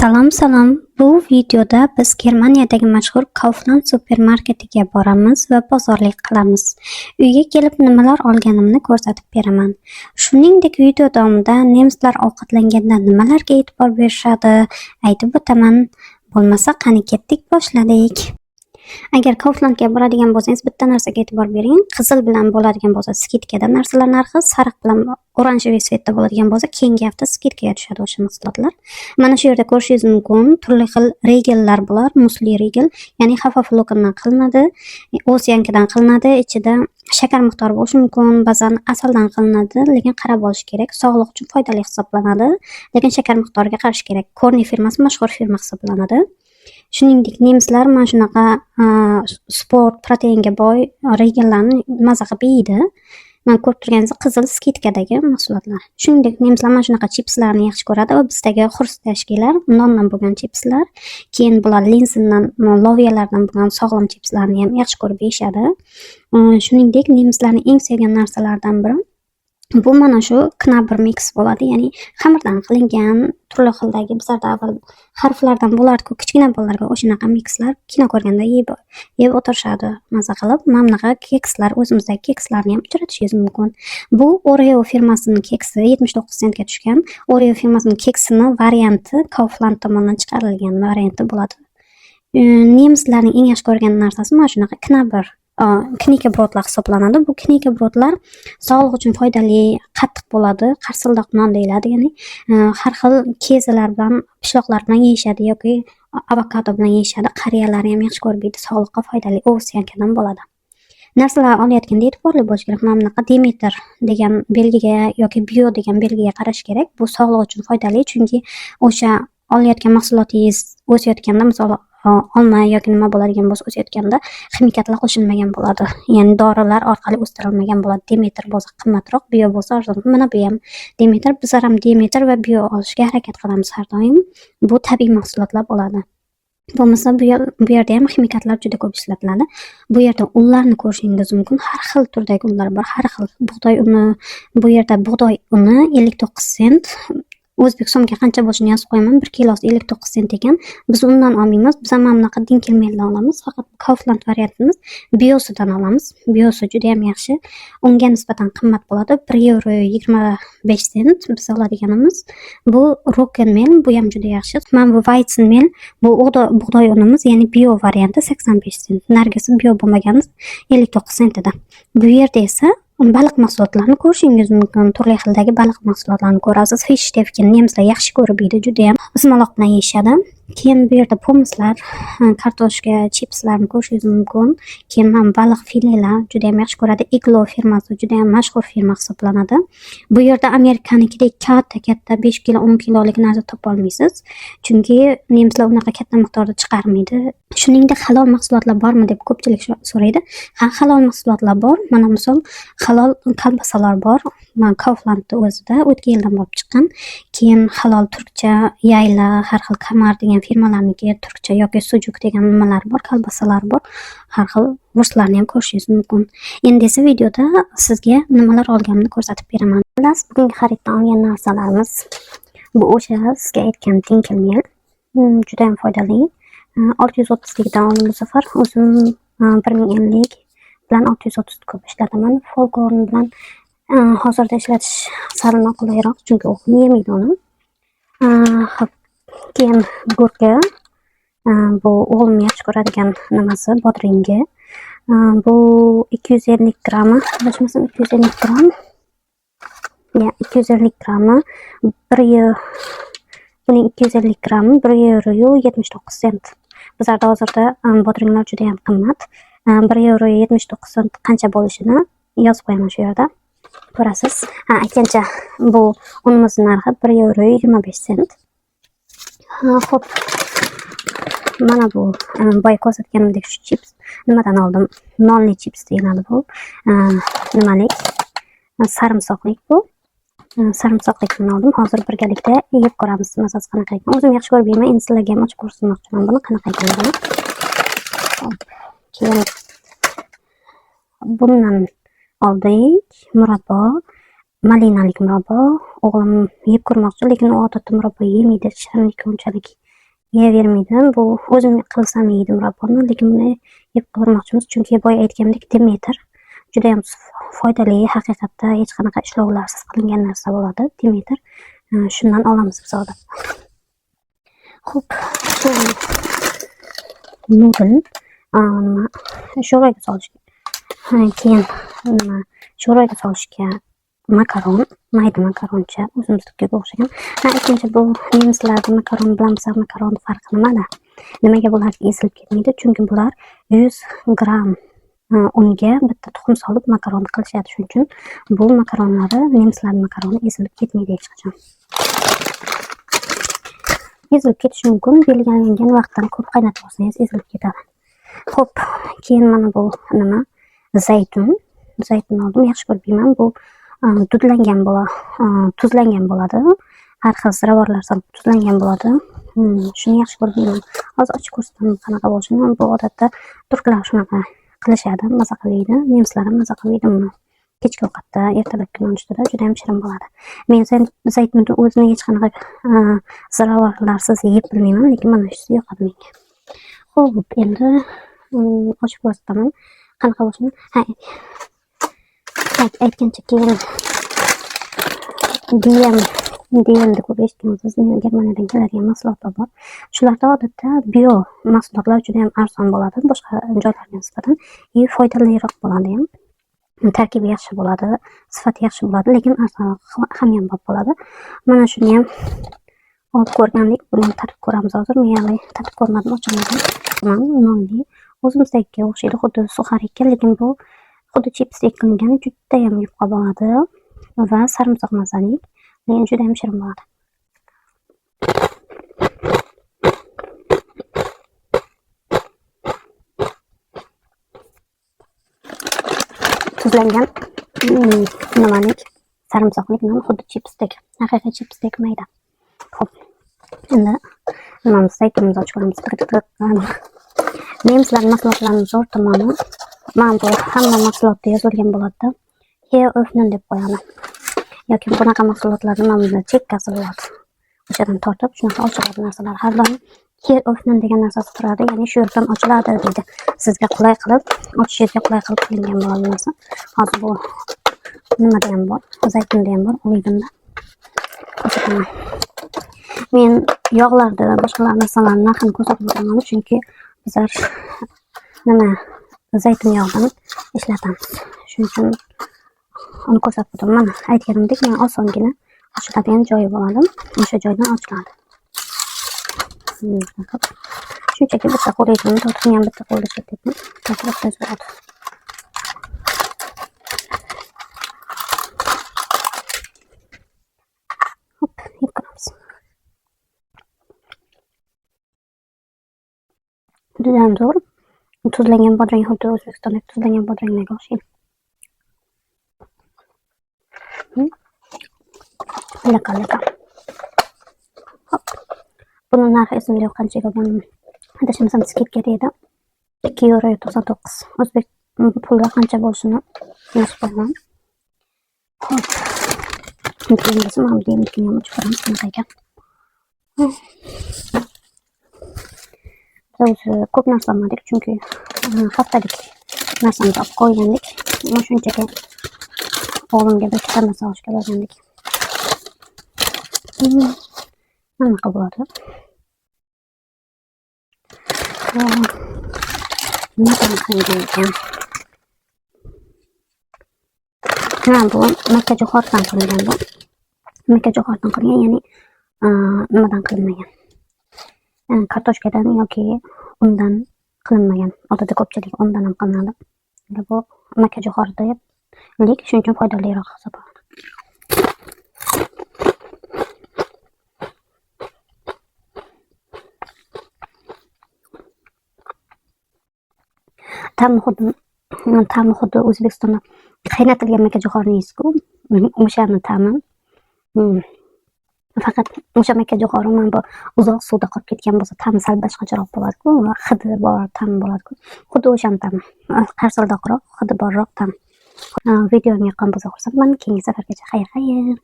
Salom, salom. Bu videoda biz Germaniyadagi mashhur Kaufland supermarketiga boramiz va bozorlik qilamiz. Uyga kelib nimalar olganimni ko'rsatib beraman. Shuningdek, video davomida nemislar ovqatlanganda nimalarga e'tibor berishadi, aytib o'taman. Bo'lmasa, qani ketdik, boshladik. Agar Kauflandga boradigan bo'lsangiz, bitta narsaga e'tibor bering. Qizil bilan bo'ladigan bo'lsa, скидка da narsalar narxi, sariq bilan оранжевый цвет da bo'ladigan bo'lsa, keyingi hafta скидка ga tushadi o'sha mahsulotlar. Mana shu yerda ko'rishingiz mumkin, turli xil Riegel lar bular, Müsli Riegel, ya'ni Haferflocken dan qilinadi, овсянка dan qilinadi, ichida shakar miqdori bo'lishi mumkin, ba'zan asaldan qilinadi, lekin qarab olish kerak. Sog'liq uchun foydali hisoblanadi, lekin shakar miqdoriga qarash kerak. Korni firmasi mashhur firma hisoblanadi. Shuningdek, nemislar mana shunaqa sport proteinga boy Riegel larni maza qilib yeydi. Mana ko'rib turganingizdek, qizil скидка dagi mahsulotlar. Shuningdek, nemislar mana shunaqa chipslarni yaxshi ko'radi va bizdagi хрустяшки lar, nondan bo'lgan chipslar. Keyin bular Linsen dan, loviyalardan bo'lgan sog'lom chipslarni ham yaxshi ko'rib yeyishadi. Shuningdek, nemislarning eng sevgan narsalaridan biri bu mana shu Knabber mix bo'ladi, ya'ni xamirdan qilingan turli xildagi, bizlarda avval harflardan bo'lardi-ku kichkina bolalarga, o'shanaqa mixlar kino ko'rganda yeb o'tirishadi maza qilib. Mana bunaqa kekslar, o'zimizdagi kekslarni ham uchratishingiz mumkin. Bu Oreo firmasining keksi 79 sentga tushgan. Oreo firmasining keksini varianti Kaufland tomonidan chiqarilgan varianti bo'ladi. Nemislarning eng yaxshi ko'rgan narsasi mana shunaqa Knabber Knäckebrot lar hisoblanadi. Bu Knäckebrot lar sog'liq uchun foydali, qattiq bo'ladi, qarsildoq non deyiladi, ya'ni har xil Käse lar bilan, pishloqlar bilan yeyishadi yoki avokado bilan yeyishadi. Qariyalar ham yaxshi ko'rib yeydi, sog'liqqa foydali, овсянка dan bo'ladi. Narsalar olayotganda e'tiborli bo'lish kerak. Mana bunaqa Demeter degan belgiga yoki Bio degan belgiga qarash kerak. Bu sog'liq uchun foydali, chunki o'sha olayotgan mahsulotingiz o'sayotganda, misol, olma yoki nima bo'ladigan bo'lsa, o'sayotganda ximikatlar qo'shilmagan bo'ladi. Ya'ni dorilar orqali o'stirilmagan bo'ladi. Demeter bo'lsa qimmatroq, Bio bo'lsa arzon. Mana bu ham Demeter. Bizlar ham Demeter va Bio olishga harakat qilamiz har doim. Bu tabiiy mahsulotlar bo'ladi. Bo'lmasa bu yerda ham ximikatlar juda ko'p ishlatiladi. Bu yerda unlarni ko'rishingiz mumkin. Har xil turdagi unlar bor. Har xil bug'doy uni, bu yerda bug'doy uni 59 sent. O'zbek so'mga qancha bo'lishini yozib qo'yaman. 1 kilosi 59 sent ekan. Biz undan olmaymiz. Biz ham mana bunaqa Dinkelmehl dan olamiz. Faqat Kaufland variantimiz Biosidan olamiz. Biosi juda ham yaxshi. Unga nisbatan qimmat bo'ladi. 1 yevro 25 sent biz oladiganimiz. Bu Roggenmehl, bu ham juda yaxshi. Mana bu Weizenmehl, bu bug'doy unimiz, ya'ni bio varianti 85 sent. Narigisi bio bo'lmagani 59 sent edi. Bu yerda esa baliq mahsulotlarini ko'rishingiz mumkin. Turli xildagi baliq mahsulotlarini ko'rasiz. Fischstäbchen nemislar yaxshi ko'rib yeydi, juda ham ismaloq bilan yeyishadi. Keyin bu yerda Pommes lar, kartoshka, chipslarni ko'rishingiz mumkin. Keyin mana baliq filelar juda ham yaxshi ko'radi. Iglo firmasi juda ham mashhur firma hisoblanadi. Bu yerda Amerikanikidek katta-katta 5 kilo, 10 kilolik narsa topa olmaysiz. Chunki nemislar unaqa katta miqdorda chiqarmaydi. Shuningdek, halol mahsulotlar bormi deb ko'pchilik so'raydi. Ha, halol mahsulotlar bor. Mana misol, halol kolbasalar bor. Mana Kauflandda o'zida o'tgan yildan bo'lib chiqqan. Keyin halol turkcha Yayla, har xil Kamar degan firmalarniki turkcha yoki sujuk degan nimalar bor, kolbasalar bor. Har xil Wurst larni ham ko'rishingiz mumkin. Endi esa videoda sizga nimalar olganimni ko'rsatib beraman. Xullas, bugungi xariddan olgan narsalarimiz bu o'sha sizga aytgan Dinkelmehl. Juda ham foydali. 630 likdan oldim bu safar. O'zim 1050 bilan 630 ko'p ishlataman. Vollkorn bilan hozirda ishlatish sal noqulayroq, chunki o'g'lim yemaydi uni. Xo'p, keyin Gurke, bu o'g'lim yaxshi ko'radigan nimasi, bodringi. Bu 250 grammi, adashmasam 250 gramm. Ya, 250 grammi 1 yevro. Buning 250 grammi 1 yevro 79 sent. Bizlarda hozirda bodringlar juda ham qimmat. 1 yevro 79 sent qancha bo'lishini yozib qo'yaman shu yerda. Ko'rasiz. Ha, aytgancha, bu unimiz narxi 1 yevro 25 sent. Ha, xo'p. Mana bu boya ko'rsatganimdek shu chips nimadan oldim? Nonli chips deyiladi bu. Nimalik? Sarimsoqlik bu. Sarimsoqlikdan oldim. Hozir birgalikda yeb ko'ramiz mazasi qanaqa ekan. O'zim yaxshi ko'rib yeyman, endi sizlarga ham ochib ko'rsatmoqchiman buni qanaqa ekanligini. Xo'p, keyin bundan oldik murabbo, malinalik murabbo. O'g'lim yeb ko'rmoqchi, lekin u odatda murabbo yemaydi, shirinlik unchalik. Yeyavermaydi. Bu o'zim qilsam yeydi murabboni, lekin buni yeb ko'rmoqchimiz, chunki boya aytganimdek Demeter juda ham foydali, haqiqatda hech qanaqa ishlovlarsiz qilingan narsa bo'ladi. Demeter, shundan olamiz biz odatda. Xo'p, nudel, nima sho'rvaga solish, keyin nima sho'rvaga solishga makaron, mayda makaroncha, o'zimiznikiga o'xshagan. Ha, ikkinchi bu nemislarda makaron bilan bizlar makaron farqi nimada? Nimaga bular ezilib ketmaydi? Chunki bular 100 gramm unga bitta tuxum solib makaron qilishadi. Shuning uchun bu makaronlari, nemislar makaroni ezilib ketmaydi hech qachon. Ezilib ketishi mumkin, belgilangan vaqtdan ko'p qaynatib olsangiz ezilib ketadi. Xo'p, keyin mana bu nima? Zaytun. Zaytun oldim, yaxshi ko'rib yeyman. Bu dudlangan tuzlangan bo'ladi. Har xil ziravorlar solib tuzlangan bo'ladi. Shuni yaxshi ko'rib yeyman. Hozir ochib ko'rsataman qanaqa bo'lishini. Bu odatda turklar shunaqa qilishadi, maza qilib yeydi. Nemislar ham maza qilib yeydi buni. Kechki ovqatda, ertalabki nonushtada juda ham shirin bo'ladi. Men zaytunni o'zini hech qanaqa ziravorlarsiz yeb bilmayman, lekin mana shusi yoqadi menga. Xo'p, endi ochib ko'rsataman qanaqa bo'lishini. Ha, aytgancha keyin DM deb ko'p eshitgansiz, Germaniyadan keladigan mahsulotlar bor. Shularda odatda bio mahsulotlar juda ham arzon bo'ladi boshqa joylarga nisbatan и foydaliroq bo'ladi ham. Tarkibi yaxshi bo'ladi, sifati yaxshi bo'ladi, lekin arzonroq hamyonbop bo'ladi. Mana shuni ham olib ko'rgandik, buni ham tatib ko'ramiz hozir. Men hali tatib ko'rmadim, ochilmagan. Nonli o'zimizdagiga o'xshaydi, xuddi suxarikka, lekin bu xuddi chipsdek qilingan, juda ham yupqa bo'ladi va sarimsoq mazali, lekin juda ham shirin bo'ladi. Tuzlangan nimalik, sarimsoqlik non, xuddi chipsdek, haqiqiy chipsdek mayda. Xo'p, endi nimamiz, zaytunimizni ochib ko'ramiz. Nemislar mahsulotlarining zo'r tomoni, mana bu hamma mahsulotda yozilgan bo'ladi. Hier öffnen deb qo'yadi. Yoki bunaqa mahsulotlarni mana bunda chekkasi bo'ladi. O'shadan tortib shunaqa ochiladi narsalar. Har doim hier öffnen degan narsasi turadi, ya'ni shu yerdan ochiladi deydi. Sizga qulay qilib, ochishingizga qulay qilib qilingan bo'ladi narsa. Hozir bu nimada ham bor, zaytunda ham bor, olivunda ko'rsataman. Men yog'larda, boshqa narsalarni narxini ko'rsatib o'taman, chunki bizlar nima zaytun yog'idan ishlatamiz. Shuning uchun uni ko'rsatib o'taman. Mana aytganimdek, mana osongina ochiladigan joyi bo'ladi. O'sha joydan ochiladi. Shunchaki bitta qo'lingizni tortib, men ham bitta qo'lda ishlatyapman. Tortib ochsangiz bo'ladi. Hop, yeb ko'ramiz. Juda ham zo'r. Tuzlangan bodring xuddi O'zbekistondagi tuzlangan bodringlarga o'xshaydi. Laka, laka. Hop. Buni narxi esimda yo'q qanchaga olganim. Adashmasam skidkada edi. Ikki yevro to'qson to'qqiz. O'zbek pulida qancha bo'lishini yozib qo'yaman. Hop. Keyin bo'lsa, mana bu demlikini ham ochib ko'ramiz qanaqa ekan. Biz o'zi ko'p narsa olmadik, chunki haftalik narsamizni olib qo'ygandik. Mana shunchaki o'g'limga bir ikkita narsa olishga borgandik. Anaqa bo'ladi. Nimadan qilingan ekan? Ha, bu makkajo'xoridan qilingan bu. Makkajo'xoridan qilingan, ya'ni nimadan qilinmagan? Kartoshkadan yoki undan qilinmagan. Odatda ko'pchilik undan ham qilinadi. Bu makkajo'xori deb, lekin shuning uchun foydaliroq hisoblanadi. Ta'mi xuddi O'zbekistonda qaynatilgan makkajo'xorini yeysiz-ku, o'shani ta'mi. Faqat o'sha makkajo'xori mana bu uzoq suvda qolib ketgan bo'lsa, ta'mi sal boshqacharoq bo'ladi-ku, hidi bor ta'm bo'ladi-ku. Xuddi o'shani ta'mi. Qarsildoqroq, hidi borroq ta'm. Videom yoqqan bo'lsa xursandman. Keyingi safargacha xayr-xayr.